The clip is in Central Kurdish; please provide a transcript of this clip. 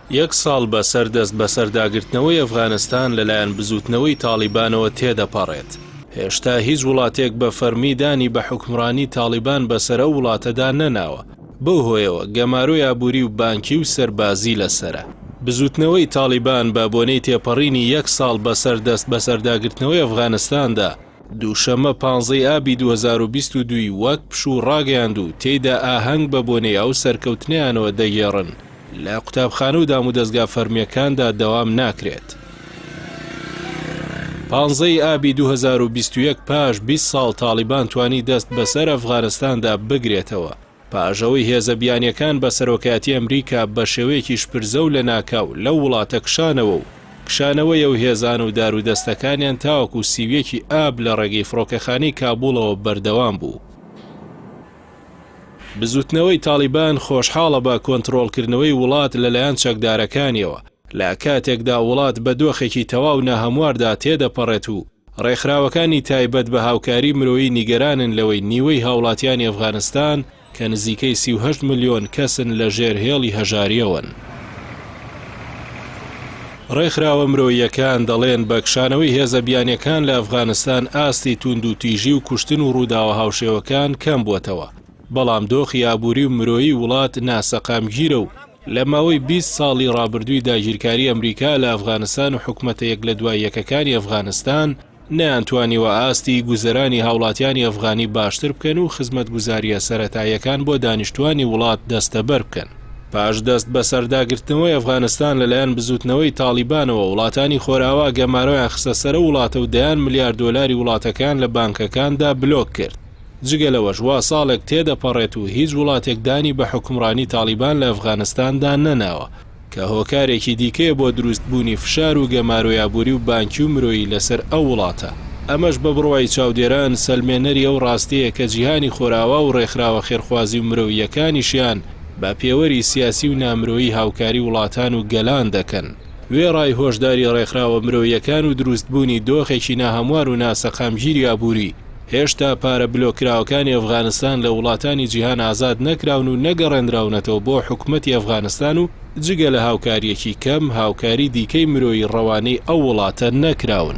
یەک ساڵ بەسەر دەستبەسەرداگرتنەوەی ئەفغانستان لەلایەن بزووتنەوەی تاڵیبانەوە تێدەپەڕێت، هێشتا هیچ وڵاتێک بە فەرمی دانی بە حوکمڕانی تاڵیبان بەسەر ئەو وڵاتەدا نەناوە، بەو هۆیەوە گەمارۆی ئابووری و بانکی و سەربازی لەسەرە. بزووتنەوەی تاڵیبان بە بۆنەی تێپەڕینی یەک ساڵ بەسەر دەستبەسەرداگرتنەوەی ئەفغانستاندا، دووشەممە پانزەی ئابی 2022 ی وەک پشوو ڕاگەیاند و تێیدا ئاهەنگ بە بۆنەی ئەو سەرکەوتنەیانەوە دەگێڕن، لە قوتابخانە و دامودەزگا فەرمییەکاندا دەوام ناکرێت. پانزەی ئابی 2021 پاش 20 ساڵ تاڵیبان توانی دەست بەسەر ئەفغانستاندا بگرێتەوە، پاش ئەوەی هێزە بیانییەکان بە سەرۆکایەتی ئەمریکا بە شێوەیەکی شپرزە و لەناکاو لەو وڵاتە کشانەوە و کشانەوەی ئەو هێزانە و دارودەستەکانیان تاوەکو 31 ی ئاب لە ڕێگەی فڕۆکەخانەی کابوڵەوە بەردەوام بوو. بزوتنەوەی تاڵیبان خۆشحاڵە بە کۆنتڕۆڵکردنەوەی وڵات لەلایەن چەکدارەکانیەوە، لە کاتێکدا وڵات بە دۆخێکی تەواو ناهەمواردا تێدەپەڕێت و ڕێکخراوەکانی تایبەت بە هاوکاری مرۆیی نیگەرانن لەوەی نیوەی هاوڵاتیانی ئەفغانستان کە نزیکەی 38 ملیۆن کەسن لە ژێر هێڵی هەژارییەوەن. ڕێکخراوە مرۆییەکان دەڵێن بە کشانەوەی هێزە بیانییەکان لە ئەفغانستان ئاستی تووندوتیژی و کوشتن و ڕووداوە هاوشێوەکان کەمبووەتەوە، بەڵام دۆخی ئابووری و مرۆیی وڵات ناسەقامگیرە و لە ماوەی 20 ساڵی ڕابردووی داگیرکاری ئەمریکا لە ئەفغانستان و حکومەتە یەک لە دوای یەکەکانی ئەفغانستان نەیانتوانیوە ئاستی گوزەرانی هاوڵاتیانی ئەفغانی باشتر بکەن و خزمەتگوزارییە سەرەتاییەکان بۆ دانیشتوانی وڵات دەستەبەر بکەن. پاش دەست بەسەرداگرتنەوەی ئەفغانستان لەلایەن بزوتنەوەی تاڵیبانەوە، وڵاتانی خۆرئاوا گەمارۆیان خستە سەر ئەو وڵاتە و دەیان ملیار دۆلاری وڵاتەکەیان لە بانکەکاندا بلۆک کرد. جگە لەوەش وا ساڵێک تێدەپەڕێت و هیچ وڵاتێک دانی بە حوکمڕانی تاڵیبان لە ئەفغانستاندا نەناوە. کە هۆکارێکی دیکەیە بۆ دروست بوونی فشار و گەمارۆی ئابووری و بانکی و مرۆیی لەسەر ئەو وڵاتە. ئەمەش بە بڕوای چاودێران سەلمێنەری ئەو ڕاستیەیە کە جیهانی خۆرئاوا و ڕێکخراوە خێرخوازی و مرۆییەکانیشیان بە پێوەری سیاسی و نامرۆیی هاوکاری وڵاتان و گەلان دەکەن. وێڕای هۆشداری ڕێکخراوە مرۆییەکان و دروست بوونی دۆخێکی ناهەموار و ناسەقامگیری ئابووری، هێشتا پارە بلۆککراوەکانی ئەفغانستان لە وڵاتانی جیهان ئازاد نەکراون و نەگەڕێنراونەتەوە بۆ حکومەتی ئەفغانستان و جگە لە هاوکارییەکی کەم هاوکاری دیکەی مرۆیی ڕەوانەی ئەو وڵاتە نەکراون.